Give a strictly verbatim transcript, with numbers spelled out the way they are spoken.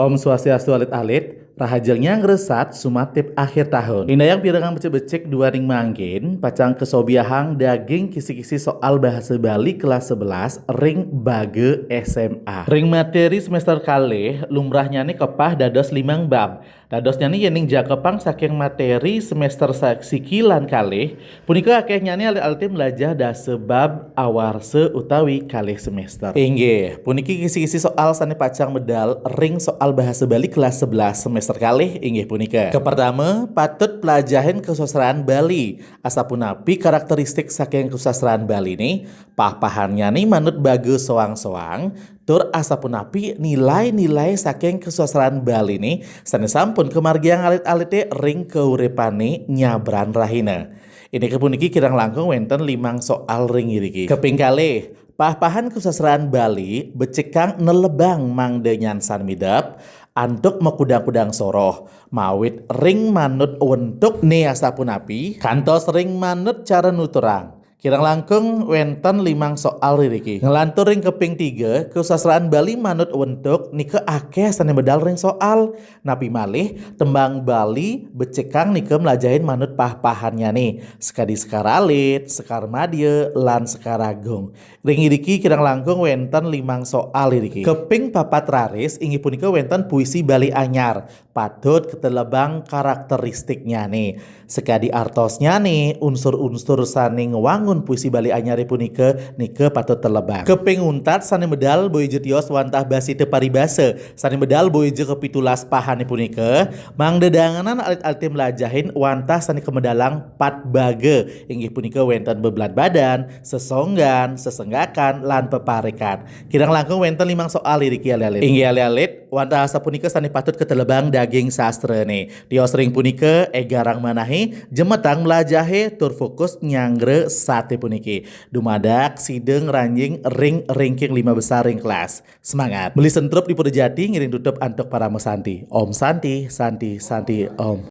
Om Swastiastu alit-alit, rahajeng nyanggra sat sumatip akhir tahun. Indayang pirengang becik-becik duaning mangkin, pacang kasobiahang daging kisi-kisi soal bahasa Bali kelas sebelas ring baga S M A. Ring materi semester kalih, lumrahnyane kepah dados limang bab. Dadosnyane yening jakepang saking materi semester sa-, siki lan kalih, punika akehnyane alit-alite mlajah dasa bab awarsa utawi kalih semester. Inggih, puniki kisi-kisi soal sane pacang medal ring soal bahasa Bali kelas sebelas semester kalih, inggih punika. Kapertama, patut plajahin kasusastraan Bali. Asapunapi karakteristik saking kasusastraan Baline, pah-pahannyane manut baga soang-soang, tur asapunapi nilai-nilai saking kasusastraan Baline sane sampun kamargiang alit-alite ring kauripane nyabran rahina. Inggih puniki kirang langkung wenten limang soal ring iriki. Kaping kalih, pah-pahan kasusastraan Bali becikang nelebang mangda nyansan midep, antuk makudang-kudang soroh, mawit ring manut wentuk ne asapunapi, kantos ring manut cara nuturang. Kirang langkung wenten limang soal iriki. Nglantur ring kaping tiga, kasusastraan Bali manut wentuk nika akeh sane medal ring soal. Napi malih, tembang Bali becikang nika mlajahin manut pah-pahannyane. Sakadi Sekar Alit, Sekar Madya, lan Sekar Agung. Ring iriki kirang langkung wenten limang soal iriki. Kaping papat raris inggih punika wenten puisi Bali anyar. Patut katelebang karakteristiknyane. Sakadi artosnyane, unsur-unsur sane ngwangun puisi Bali anyare punika nika patut telebang. Kaping untat sane medal boya ja tios wantah basita paribasa, sane medal boya ja kapitulas pahane punika, mangda dangenan alit-alite mlajahin wantah sane kamedalang pat baga, inggih punika wenten bebladbadan, sesonggan, sesenggakan, lan peparikan. Kirang langkung wenten limang soal iriki alit-alit. Inggih alit-alit, wantah asapunika sane patut katelebang daging sastrane. Tios ring punika, egarang manahe, jemetang mlajahe, tur fokus nyanggra sate puniki. Dumadak sida ngranjing ring ranking lima besar ring kelas. Semangat. Meli sentrup dipun jati ngiring tutup antuk parama santi. Om Santi, Santi, Santi, Om.